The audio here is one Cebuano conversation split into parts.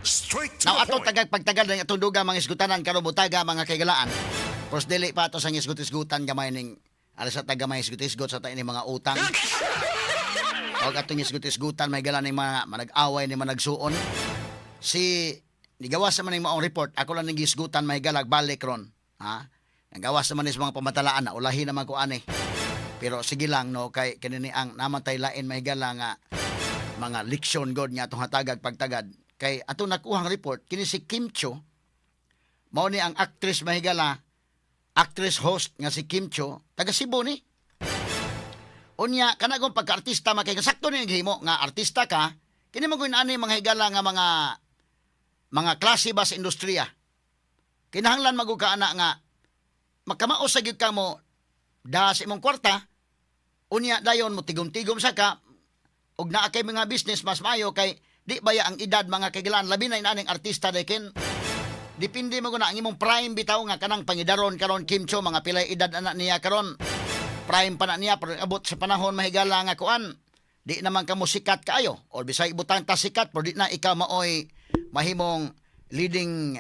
Straight to Now the atong point. Tagag pagtagal ng atong duga mga isgutanan karon butaga, mga kaigalaan. Pros dili pa ato sa isgut-isgutan gamay ning alas sa tagamay isgut-isgut sa tayo ni mga utang. Og atong isgut-isgutan may gala ning mga manag-away ni managsuon. Si nigawas naman ning maong report, ako lang ning gisgutan may galag balik ron. Ha? Nagawas naman ni sa mga pamatalaan na ulahin naman ko ani. Pero sige lang, no, kay kini ang naman tay lain may gala nga mga leksyon god nga atong hatagag pagtagad kay atong nakuhang report kini si Kim Chiu mao ni ang actress, mahigala, actress host nga si Kim Chiu, taga Cebu ni. Unya kana kung pagka-artista makay sakto ni gihimo nga artista ka, kini mo gyud ani mga higala nga mga klase ba sa industriya, kinahanglan magug ka ana nga makamao sa gyud ka mo da sa imong kwarta. Unya dayon mo tigom-tigom sa ka og naa kay mga business, mas maayo kay di baya ang edad, mga kaigalaan, labi na inaning artista day ken depende mo na ang imong prime bitaw nga kanang pangidaron karon. Kim Chiu, mga pilay edad ana niya karon, prime pa na niya, pero abot sa panahon, mahigala, nga kuan, di naman ka mo sikat kaayo or bisay ibutang ta sikat pero di na ikaw maoy mahimong leading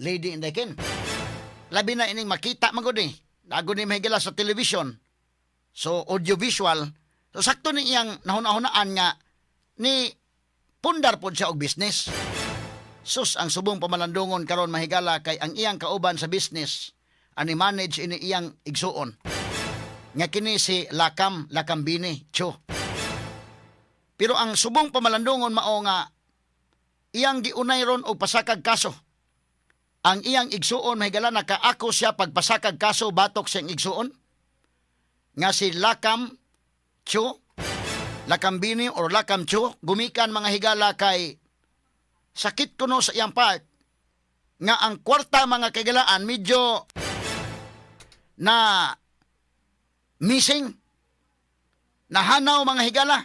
lady in the ken, labi na ining makita man gud ni dago ni mahigala sa television, so audiovisual. So sakto ni iyang nahuna-hunaan nga ni pundar pod siya og business. Sus, ang subong pamalandungon karon, mahigala, kay ang iyang kauban sa business ani manage ini iyang igsuon nga kini si Lakam Lakambini Cho. Pero ang subong pamalandungon mao nga iyang giunay ron og pasakag kaso ang iyang igsuon, mahigala. Nakaako siya pagpasakag kaso batok sa iyang igsuon nga si Lakam Cho, Lakambini or Lakam Cho, gumikan, mga higala, kay sakit kuno sa iyang part nga ang kwarta, mga kaigalaan, medyo na missing, nahanaw, mga higala,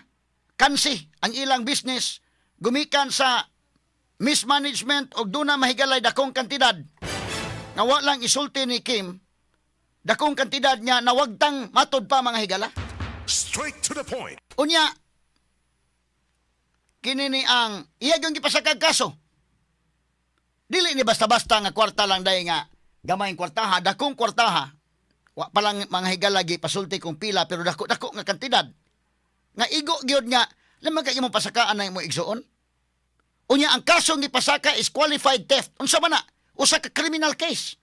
kansi ang ilang business gumikan sa mismanagement og duna, mahigalay, dakong kantidad nga wa lang isulti ni Kim, dakong kantidad nga nawagtang matod pa, mga higala. Straight to the point. Unya kini ni ang iya gyud gipasakag kaso. Dili ni basta-basta nga kwarta lang day nga gamayng kwartaha, dakong kwartaha. Wa pa lang, mga higala, pasulti kung pila, pero dako dako nga kantidad. Nga igo gyud nga lamang kay imong pasakaan na imong igsuon. Unya ang kasong gipasaka is qualified theft. Unsa man na? Usa ka criminal case.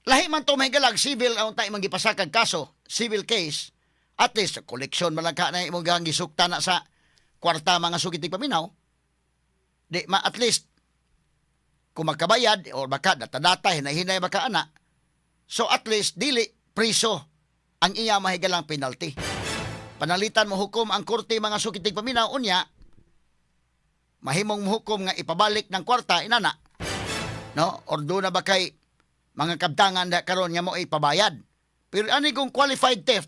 Lahi man to, mahigalag, civil ang tayo imong gipasakag kaso, civil case. At least collection man lang ka na imong gisukta na sa kwarta, mga sugit paminaw. Di ma at least kung magkabayad or baka data-data, hinay-hinay baka ana. So at least dili priso ang iya mahigalang penalty. Panalitan mo hukom ang korte, mga sukitig paminaw, unya mahimong hukom nga ipabalik ng kwarta inana. No? Or do na ba kay mga kabtangan na karon nga mo ipabayad. Pero ani kung qualified theft,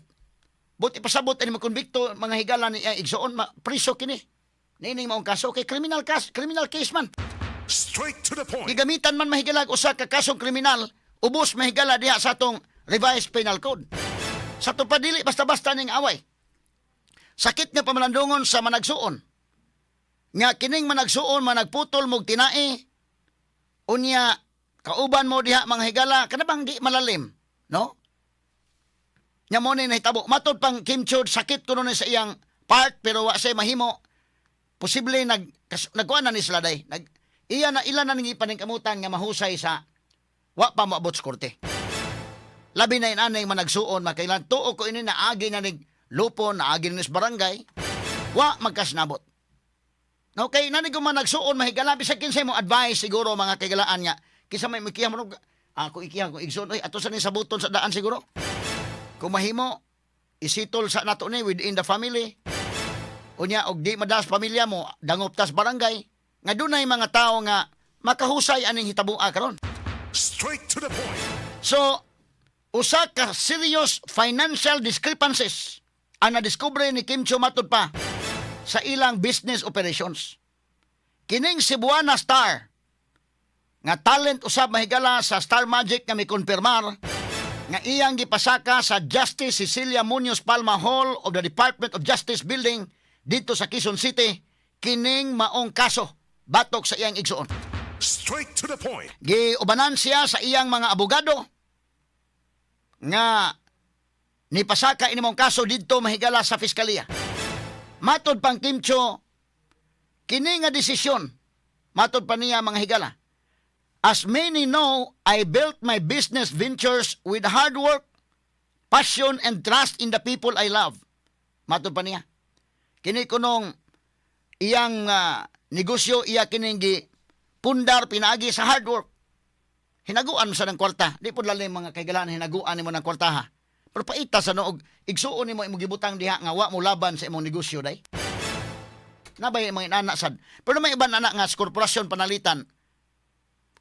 but ipasabot ani mo konbikto, mga higala, ni igsuon, ma, priso kini. Nining maong kaso kay criminal case, criminal case man. Straight to the point. Gigamitan man, mahigalag, usa ka kasong kriminal ubos, mahigala, diha sa atong Revised Penal Code. Sa pa dili basta-basta ning away. Sakit nga pamalandungon sa managsuon. Nga kining managsuon managputol mog tinai. Unya kauban mo diha, mga higala, kana bang di malalim, no? Nya mo ni nahitabo. Matod pang Kim Chiu, sakit kuno ni sa iyang part pero wa siya mahimo. Posible nagkuan na ni sila day. Nag iya na ila na ning ipaningkamutan nga mahusay sa wa pa moabot sa korte. Labi na inanay managsuon, makailan tuo ko ini naagi na nig lupon, naagi na ni sa barangay, wa magkasnabot. No, kay nani ko managsuon, mahigala, bisag kinsay mo advice siguro, mga kaigalaan, nga kinsa may mikiha mo ako ikiha ko igsuon oy ato sa ni sabuton sa daan siguro. Kung mahimo isitol sa nato ni within the family. Unya og di madas pamilya mo, dangop tas barangay nga dunay mga tao nga makahusay aning hitabua karon. Straight to the point. So, usa ka serious financial discrepancies ang nadiskubre ni Kim Chiu matod pa sa ilang business operations. Kining Cebuana Star nga talent usab, mahigala, sa Star Magic nga mikonfirmar nga iyang gipasaka sa Justice Cecilia Munoz Palma Hall of the Department of Justice Building dito sa Quezon City kining maong kaso Batok sa iyang igsuon. Straight to the point. Giubanan siya sa iyang mga abogado nga nipasaka ini mong kaso didto, mahigala, sa fiskalya. Matod pang Kim Chiu, kini nga desisyon, matod pa niya, mga higala, "As many know, I built my business ventures with hard work, passion, and trust in the people I love." Matod pa niya, kini kunong iyang negosyo, iya kining gi pundar pinaagi sa hard work. Hinaguan mo sa ng kwarta. Di po lalim, mga kaigalaan, hinaguan nimo ng kwarta ha. Pero paita sa noog, igsuon nimo imong gibutang diha nga wa mo laban sa imong negosyo day. Nabay mga inana sad. Pero may iban anak nga sa korporasyon panalitan.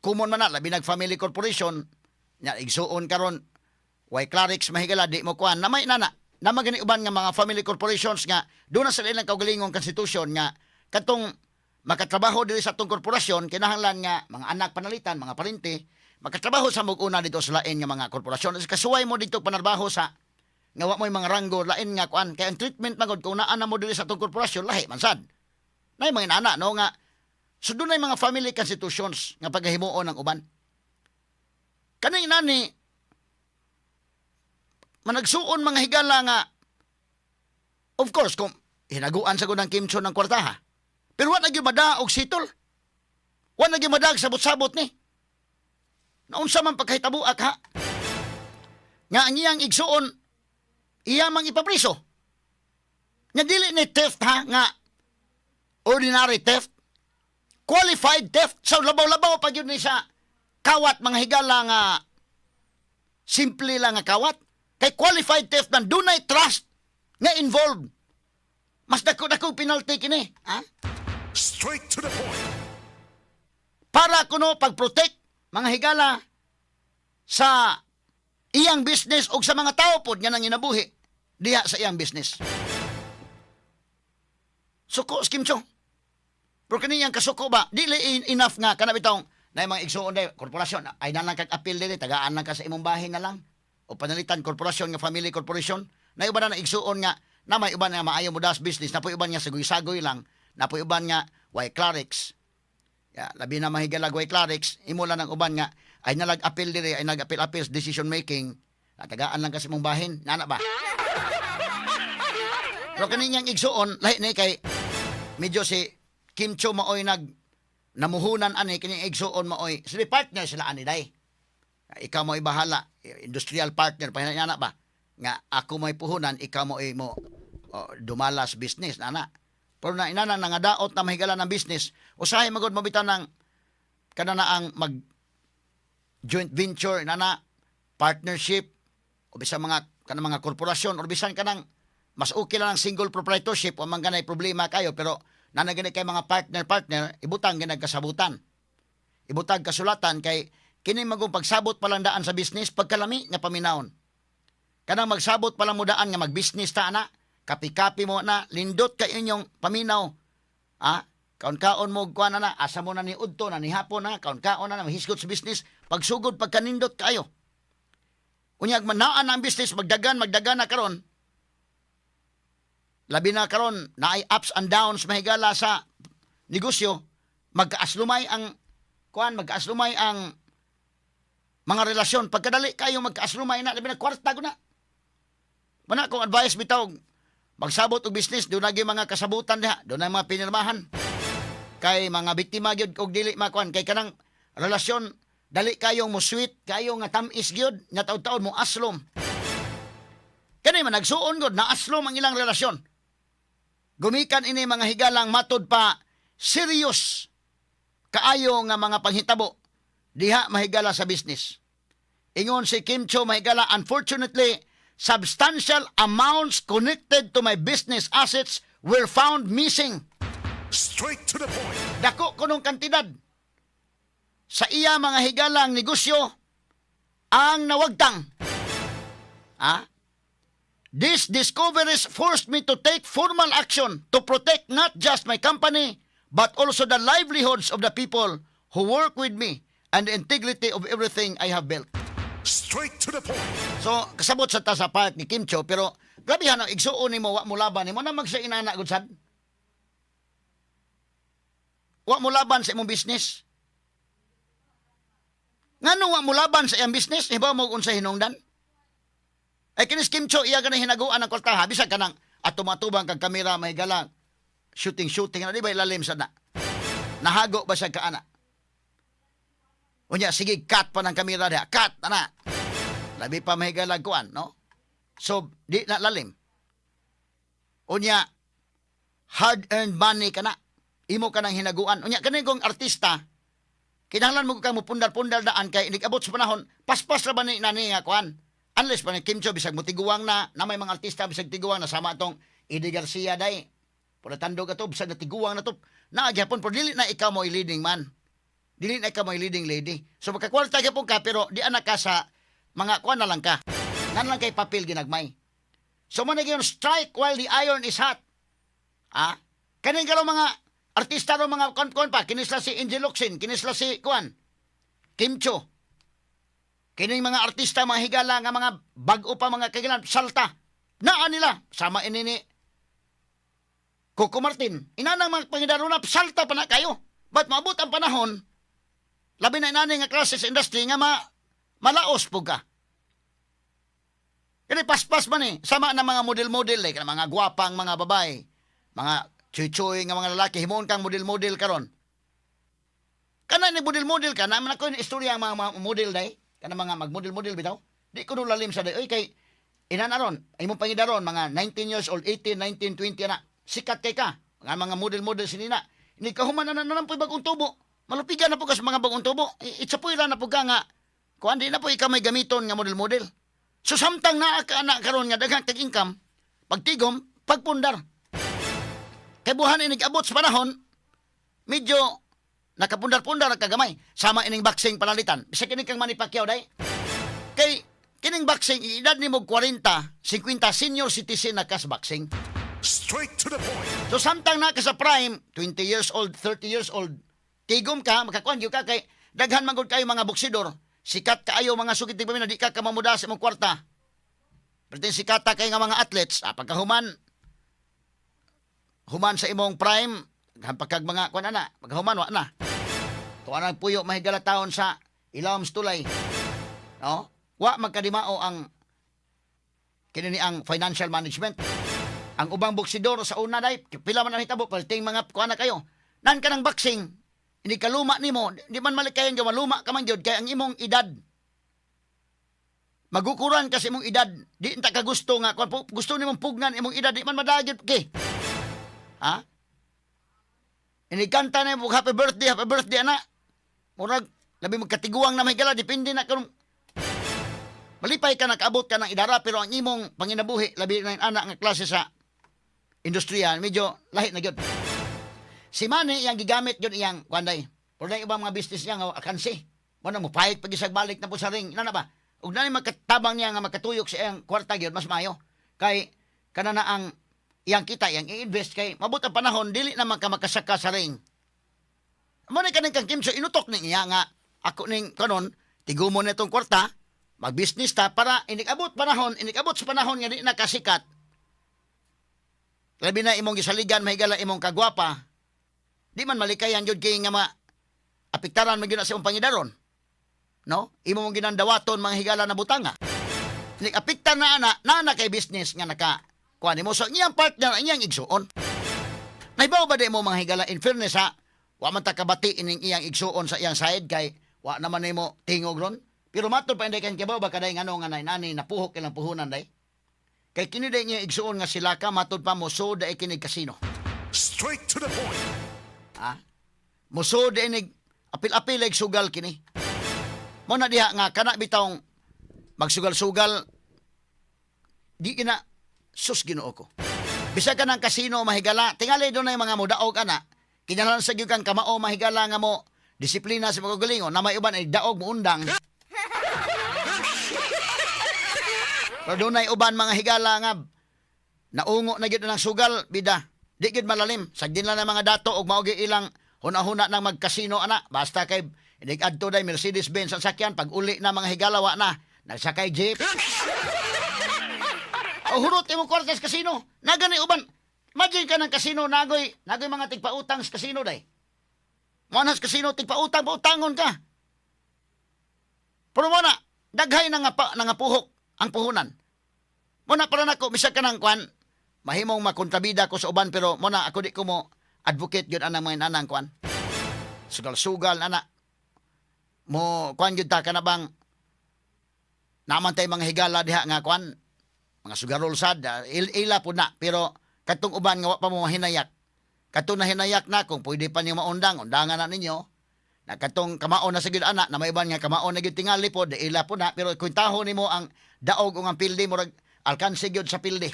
Common man na, labi nag family corporation, nya igsuon karon way clerics, mahigala, di mo kuan na may inana. Na magani uban nga mga family corporations nga doon na sa ilang kaugalingong constitution nga katong makatrabaho diri sa atong korporasyon kinahanglan nga mga anak panalitan, mga parente makatrabaho sa mug-una dito sa lain nga mga korporasyon. Kasuway mo dito panarbaho sa nga wa mo'y mga ranggo lain nga kuan kay ang treatment magod kung naa na mo diri sa atong korporasyon lahi man sad. Nay mga inana no nga so doon mga family constitutions nga paghimuon ng uban. Kaning nani managsuon, mga higala, nga of course kung hinaguan sa ng Kim Chiu ng kwarta ha. Pero wa na gyud madaog sitol. Wa na gyud madaog sabot-sabot ni. Naunsa man pagkahitabuak ha? Nga ang iyang igsuon iya mang ipapriso. Nga dili ni theft ha, nga ordinary theft. Qualified theft. So labaw-labaw pa gyud ni sa kawat, mga higala, nga simple lang nga kawat. Kay qualified theft man, dunay trust nga involved. Mas dako-dako penalty kini. Ha? Straight to the point. Para kuno pag-protect, mga higala, sa iyang business o sa mga tao pod nga nanginabuhi diha sa iyang business. Suko si Kim Chiu. Pero kaniyang kasuko ba, dili enough nga kana bitong na mga igsuon day korporasyon ay na lang kag apil dili, tagaan lang ka sa imong bahin na lang o panalitan korporasyon nga family corporation na uban na igsuon nga na may uban nga maayo mo das business na uban nga sagoy-sagoy lang na uban nga way clerics. Ya, labi na mahigalag way clerics, imo lang ang uban nga ay nalag appeal diri, ay nag-appeal appeal sa decision making. Natagaan lang kasi mong bahin, nana ba? Pero kaniyang igsuon, lahi ni kay medyo si Kim Chiu maoy nag namuhunan ani kining igsuon, maoy sila partner sila ani day. Ikaw mo'y bahala, industrial partner pa na ba? Nga ako mo'y puhunan, ikaw mo'y mo oh, dumalas business nana. Pero na inana nga daot na mahigala ng business, usahay magod mo bitaw ng kana na ang mag joint venture nana, partnership o bisan mga kanang mga korporasyon or bisan kanang mas okay lang ang single proprietorship o man ganay problema kayo, pero nana gani kay mga partner partner, ibutang ganag kasabutan, ibutang kasulatan, kay kini magong pagsabot pa lang daan sa business pagkalami nga paminawon. Kanang magsabot pa lang mo daan nga mag-business ta ana, kapi-kapi mo na, lindot kay inyong paminaw ah, kaon-kaon mo kuan na, asa mo na ni udto na ni hapon na kaon-kaon na, na mahisgot sa business pagsugod pagkanindot kayo. Unyag man naa na ang business, magdagan magdagan na karon, labi na karon naay ups and downs, mahigala, sa negosyo, magkaaslumay ang kuan, magkaaslumay ang mga relasyon. Pagkadali kayo magkaaslumay na, labi na kwarta ko na. Mana kung advice bitaw, magsabot og business, doon na gyud mga kasabutan diha, doon na mga pinirmahan kay mga biktima gyud og dili makuan, kay kanang relasyon dali kayong mo sweet kayo nga tam-is gyud nga taud-taud mo aslom. Kani man nagsuon gud na aslom ang ilang relasyon. Gumikan ini, mga higalang, matud pa serious kaayo nga mga panghitabo diha, mahigala, sa business. Ingon si Kim Chiu, mahigala, "Unfortunately, substantial amounts connected to my business assets were found missing." Straight to the point. Dako kunong kantidad sa iya, mga higalang, negosyo ang nawagtang. Ah? "These discoveries forced me to take formal action to protect not just my company, but also the livelihoods of the people who work with me and the integrity of everything I have built." Straight to the point. So, kasabot sa ta sa part ni Kim Chiu, pero grabe ha, igsuon nimo, wa mo laban nimo na magsa inana gud sad. Wa mo laban sa imong business? Ngano wa mo laban sa iyang business? Hibaw mo unsa hinungdan? Ay kinis Kim Chiu, iya ganang hinaguan ang kwarta. Bisag kanang ato matubang kag kamera may galang. Shooting shooting na, di ba ilalim sa na? Nahago ba siya kaana? Unya sige, cut pa ng kamera diha. Cut ana. Labi pa may galang kuan, no? So di na lalim. Unya hard-earned money kana. Imo ka nang hinaguan. Unya kani kong artista, kinahanglan mo kang mupundar-pundar daan kay inig-abot sa panahon, paspas ra ba ni nani nga kuan? Unless pa ni Kim Chiu bisag motiguang na, na may mga artista bisag tiguang na, sama atong Eddie Garcia day. Pura tandog ato bisag natiguang na to. Naa gyapon, pero dili na ikaw mo leading man. Dili na ikaw mo leading lady. So makakwarta gyapon ka, pero di ana ka sa mga kuan na lang ka. Nan lang kay papel ginagmay. So man gyud, strike while the iron is hot. Ah? Kaning karon mga artista ro, mga kon pa, kinisla si Angel Locsin, kinisla si kuan Kim Chiu. Kining mga artista, mga higala nga mga bag-o pa, mga kagilan, salta. Naa nila sama ini ni Coco Martin. Inanang mga pangidaruna, salta pa na kayo. But maabot ang panahon, labi na inani nga klase sa industry nga malaos po ka. Kani paspas man eh. Sama na mga model-model eh, kanang mga gwapang mga babae, mga chuy-chuy nga mga lalaki, himuon kang model-model karon. Kana ni model-model ka, naman ako yung istorya ang mga model day, kana mga mag-model-model bitaw. Di ko lalim sa day. Oy, kay inan aron, imong pangidaron mga 19 years old, 18, 19, 20 na. Sikat kay ka. Mga model-model sinina. Hindi ka human na na po bagong tubo. Malupigan na po ka sa mga bagong tubo. Itsapuy ra na po ka nga kuan, di na po ikaw may gamiton nga model-model. So samtang naa ka na karon nga daghang kag income, pagtigom, pagpundar. Kay buhan inig abot sa panahon, medyo nakapundar-pundar ang kagamay. Sama ining boxing panalitan. Bisag kini kang Manny Pacquiao day. Kay kining boxing, edad nimo 40, 50, senior citizen na ka sa boxing. Straight to the point. So samtang na ka sa prime, 20 years old, 30 years old, tigom ka, makakuan gyud ka kay daghan man gud kayo mga boksidor. Sikat kaayo mga sugit di di ka kamamuda sa imong kwarta. Pero sikata kay nga mga athletes, pagkahuman human sa imong prime, pagkag mga kuan ana, pagkahuman wa na. Tuwa nang puyo mahigala taon sa ilawom sa tulay. No? Wa magkadimao ang kini ni ang financial management. Ang ubang boksidor sa una day, pila man ang hitabo, perting mga kuan na kayo. Nan ka ng boxing, hindi ka luma nimo, di man malikayan ka maluma ka man gyud kay ang imong edad. Magukuran ka sa imong edad, di ta ka gusto nga kuan gusto nimong pugnan imong edad, di man madagyod kay. Ha? Inikanta na yung happy birthday ana. Murag labi magkatiguang na may gala, depende na kung malipay ka, nakaabot ka ng idara, pero ang imong panginabuhi, labi na yung anak nga klase sa industriya, medyo lahi na gyud. Si Manny, iyang gigamit yun iyang kuanday. Pero na ibang mga business niya nga akansi. Mo na mo pahit pag isag balik na po sa ring. Ina na ba? Ug na magkatabang niya nga makatuyok sa iyang kwarta gyud, mas maayo. Kay kana na ang iyang kita, iyang i-invest, kay mabot ang panahon dili na man ka makasaka sa ring. Mo ni kaning kang Kim Chiu, inutok ni niya nga ako ning kanon tigumo na itong kwarta, mag-business ta para inig-abot panahon, inig-abot sa panahon nga di na kasikat. Labi na imong gisaligan mahigala imong kagwapa. Di man malikayan gyud kay nga ma apektaran man gyud na sa imong pangidaron. No? Imo mong ginandawaton mga higala na butanga. Inig apektar na ana, na kay business nga naka kuan nimo. So iyang partner ang iyang igsuon. Nahibaw ba di mo, mga higala, in fairness ha, wa man ta kabati ining iyang igsuon sa iyang side kay wa naman nimo tingog ron. Pero matod pa inday kan kibaw ba kaday ngano nga nani napuhok ilang puhunan day? Kay kini day niya igsuon nga sila ka, matod pa mo so day kini kasino. Straight to the point. Ha? Muso day inig apil-apil ay sugal kini. Mo na diha nga kana bitawng magsugal-sugal di kina, sus, Ginoo ko. Bisag ka ng kasino mahigala, tingali doon na yung mga mudaog ana. Kinahanglan sa gyud kang kamao mahigala nga mo disiplina sa mga kaugalingon na may uban ay daog mo undang. Pero doon ay uban mga higala nga naungo na gyud ng sugal bida. Di gyud malalim. Sagdin lang ng mga dato og mao gyud ilang huna-huna ng magkasino ana. Basta kay inig adto day Mercedes Benz ang sakyan, pag uli na mga higala wa na. Nagsakay jeep. O hurot imong kwarta sa kasino. Nagani uban. Imagine ka ng kasino, nagoy, nagoy mga tigpautang sa kasino day. Mo na sa kasino tigpautang pautangon ka. Pero mo na daghay na nga pa, na nga puhok ang puhunan. Mo na para nako bisag ka ng kwan mahimong makontrabida ko sa uban, pero mo na ako di ko mo advocate gyud anang mga anang kwan. Sugal-sugal ana. Mo kwan gyud ta ka na bang naman tay mga higala diha nga kwan mga sugarol sad, ila po na, pero katong uban nga wa pa mo hinayak, katong nahinayak na, kung pwede pa niyo maundang, undangan na ninyo na. Katong kamao na sa gyud ana na may uban nga kamao na gyud tingali po, di ila po na, pero kwentaho nimo ang daog o ang pildi, murag alkanse gyud sa pildi.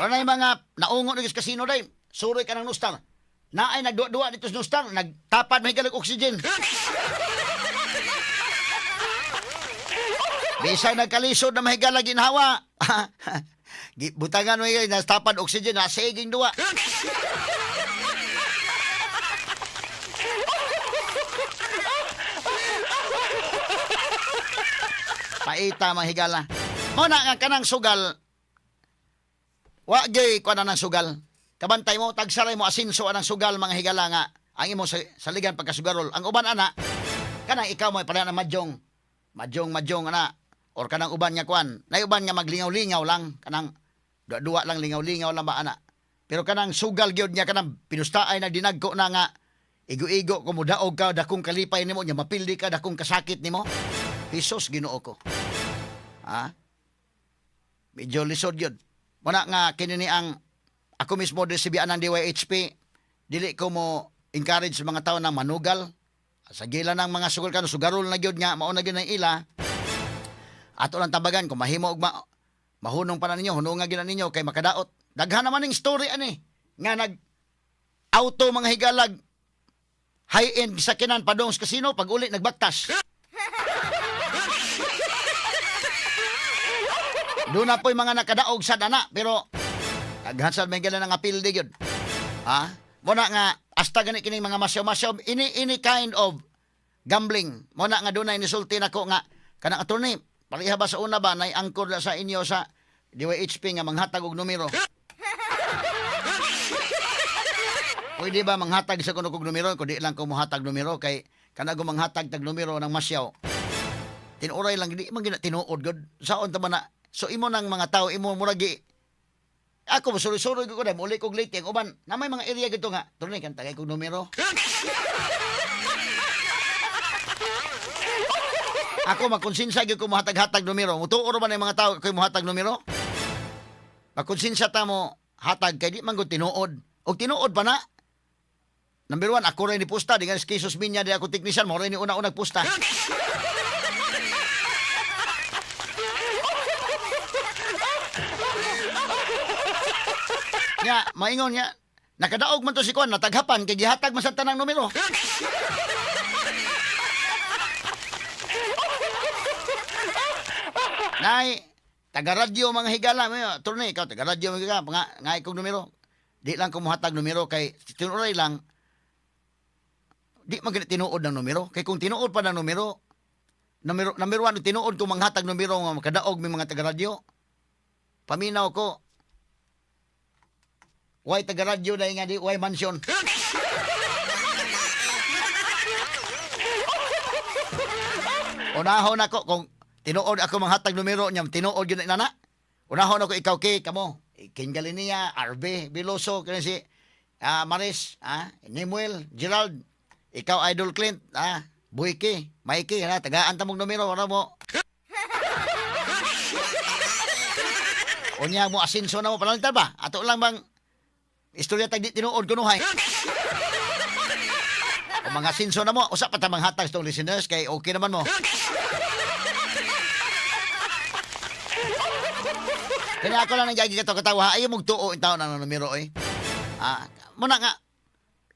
Ano yung mga naungo na gyud sa kasino day, suroy ka ng nustar. Naay nagduwa-duwa dito sa nustar, nagtapad may galag oxygen. Bisag nagkalisod na mahigala ginhawa. Butangan mo yun, nastapad oxygen, nasiging duwa. Paita mahigala. Mo na nga kanang sugal. Wa gyud kuan na ng sugal. Kabantay mo, tagsaray mo asinso anang sugal mga higala nga ang imo sa, saligan pagkasugarol. Ang uban ana, kanang ikaw mo pala na madyong. Madyong madyong ana or kanang uban nga kuan. Nay uban nga maglingaw-lingaw lang kanang duwa-duwa lang, lingaw-lingaw lang ba ana. Pero kanang sugal gyud niya kanang pinustaay na dinagko na nga igo-igo kung mudaog ka dakong kalipay nimo nya mapildi ka dakong kasakit nimo. Jesus Ginoo ko. Ha? Medyo lisod yun. Muna nga kini ni ang ako mismo di si ng DYHP, dili ko mo encourage sa mga tao na manugal. Sa gila ng mga sugal kano sugarol na gyud nga mao na gyud ang ila. Ato lang tabagan kung mahimo og mahunong pa na ninyo, hununga gyud na ninyo kay makadaot. Daghan naman ning story ani nga nag auto mga higalag high-end sakinan padong sa kasino, pag uli nagbaktas. Doon na po'y mga nakadaog sa dana, pero daghan sad may gala nga pildi gyud. Ha? Muna nga hasta gani kining mga masyaw-masyaw, ini kind of gambling. Muna nga dunay nisulti nako nga kanang attorney, pareha ba sa una ba nay angkor na sa inyo sa DYHP nga manghatag og numero. Pwede ba manghatag sa kuno kog numero? Kundi lang ko mohatag numero kay kana go manghatag tag numero ng masyaw. Tinuoray lang di man gina tinuod gud. Saon ta man na? So imo nang mga tao imo murag gi ako suroy-suroy ko dai muli kog late ang uban na may mga area gito nga tunay kan tagay kog numero. Ako magkonsinsa gyud ko mohatag-hatag numero. Mutuo ra ba na yung mga tao ko mohatag numero? Magkonsinsa ta mo hatag kay di man gud tinuod. Og tinuod pa na. Number one, ako rin ni pusta. Di nga si Jesus Minya, di ako technician. Mo rin ni una-unag pusta. Nya, maingon niya, nakadaog man to si Kuan, nataghapan, kay gihatag man sa tanang numero. Nay, taga-radyo mga higala, may turne, ikaw, taga-radyo mga higala, nga, nga ikong numero. Di lang ko muhatag numero kay tinuray lang, di man gani tinuod ng numero. Kay kung tinuod pa ng numero, numero, number one, tinuod kung manghatag numero nga makadaog may mga taga-radyo. Paminaw ko, why taga-radyo na nga di, why mansion. Unahon ako kung tinuod ako manghatag numero niya, tinuod yun na nana. Unahon ako ikaw kay kamo. King Galinia, RB, Biloso, kani si Maris, Nemuel, Gerald, ikaw Idol Clint, Buiki, Mikey, ha, tagaan ta mong numero, wala mo. Unya mo asinso na mo palantar ba? Ato lang bang istorya tag di tinuod kunuhay. O mga asinso na mo, usa pa ta manghatag sa tong listeners kay okay naman mo. Kaya ako lang nagagi kato katawa, ayaw mong tuo in taon ang numero eh. Muna nga,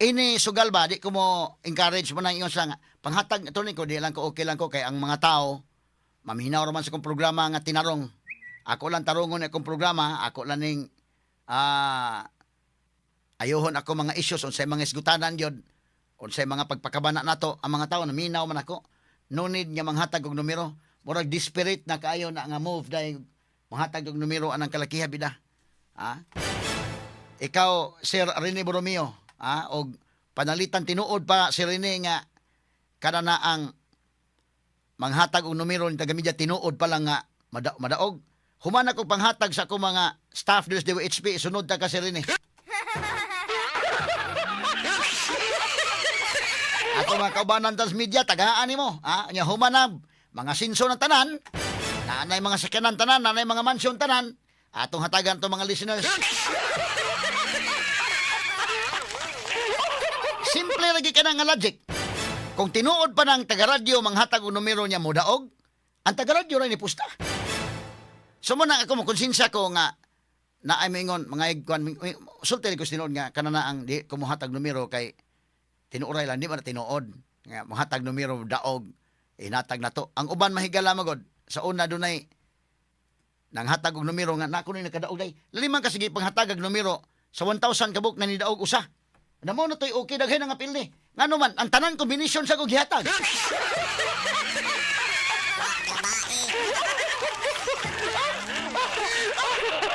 ini sugal ba, di ko mo encourage mo nang ingon sa nga, panghatag ito ni ko, di lang ko okay lang ko, kay ang mga tao, maminaw raman sa kong programa nga tinarong. Ako lang tarungon akong programa, ako lang ning, ayuhon ako mga issues, unsay mga isgutanan yun, unsay mga pagpakabana nato, ang mga tao, naminaw man ako, no need nga manghatag og numero, murag desperate na kaayo na nga move dahil manghatag og numero anang kalakiha bida. Ha? Ikaw, Sir Rene Borromeo, ah, og panalitan tinuod pa si Rene nga kada na ang manghatag og numero ni taga-media, tinuod pa lang nga madaog. Human ako panghatag sa akong mga staff diri sa DYHP, sunod ta ka, si Rene. Ato mga kaubanan tas media, tagaan nimo. Ah, nya human na mga sinso ng tanan, naanay mga sakyanan tanan, naanay mga mansyon tanan. Atong hatagan to mga listeners. Simple lagi ka na nga logic. Kung tinuod pa ng taga-radyo manghatag og numero niya modaog, ang taga-radyo ra ni pusta. So mo na ako mo konsensya ko nga na ay mingon mga igkuan, sulti ko sa tinuod nga kanana ang di ko mohatag numero kay tinuoray lang, di man na tinuod nga mohatag numero daog, inatag na to ang uban. Mahigala magod sa una, dunay nanghatag og numero nga nako ni nakadaog day laliman ka sige panghatag og numero sa 1,000 kabuk na nidaog usa na mo na to'y okay, daghay na nga pildi, ngano man ang tanan kombinasyon sa kog gihatag.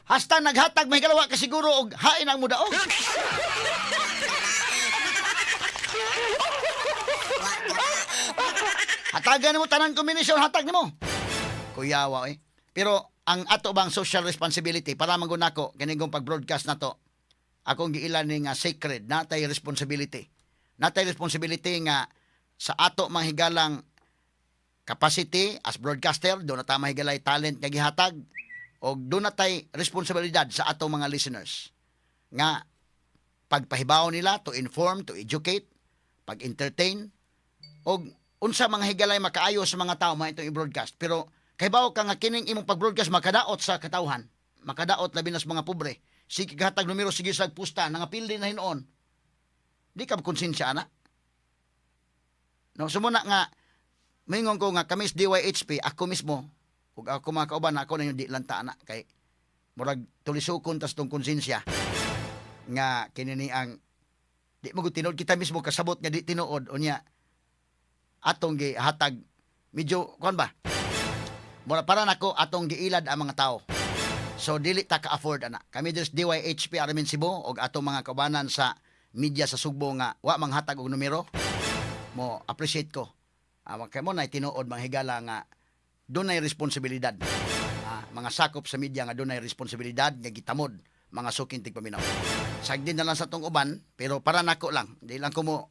Hasta naghatag, may galawa ka siguro og hain ang mudaog. Hatagan nimo tanan kombinasyon, hatag nimo. Kuyawa eh. Pero ang ato bang social responsibility para man gud nako kini pag-broadcast na to. Akong giilan ni nga sacred natay responsibility. Natay responsibility nga sa ato manghigalang capacity as broadcaster, do na ta mahigalay talent nga gihatag og do na tay responsibilidad sa atong mga listeners nga pagpahibaw nila, to inform, to educate, pag-entertain og unsa mga higalay makaayo sa mga tao mga itong i-broadcast. Pero kahibaw ka nga kining imong pag-broadcast makadaot sa katawhan, makadaot labi na sa mga pobre. Sige hatag numero, sige sa pusta, nangapildi na hinuon. Di ka konsensya ana. No, sumuna nga mingon ko nga kami sa DYHP, ako mismo ug ako mga kauban, ako na yung di lang ta ana kay murag tulisukon tas tong konsensya nga kini ni ang di mo gud tinuod. Kita mismo kasabot nga di tinuod. Unya atong gihatag medyo kuan ba, mura para nako atong giilad ang mga tao. So dili ta ka-afford ana. Kami diri sa DYHP Armin Cebu og atong mga kaubanan sa media sa Sugbo nga wa manghatag og numero, mo appreciate ko. Kay mo na tinuod mga higala nga dunay responsibilidad. Mga sakop sa media nga dunay responsibilidad nga gitamod mga suking tigpaminaw. Sagdi na lang sa tong uban, pero para nako lang, di lang ko mo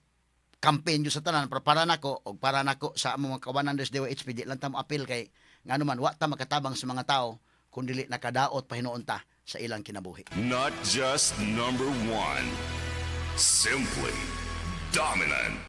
campaign sa tanan, pero para nako og para nako sa among mga kaubanan des DYHP, di lang ta mo appeal kay ngano man wa ta makatabang sa mga tao kung dili nakadaot pa hinuon ta sa ilang kinabuhi. Not just number one. Simply dominant.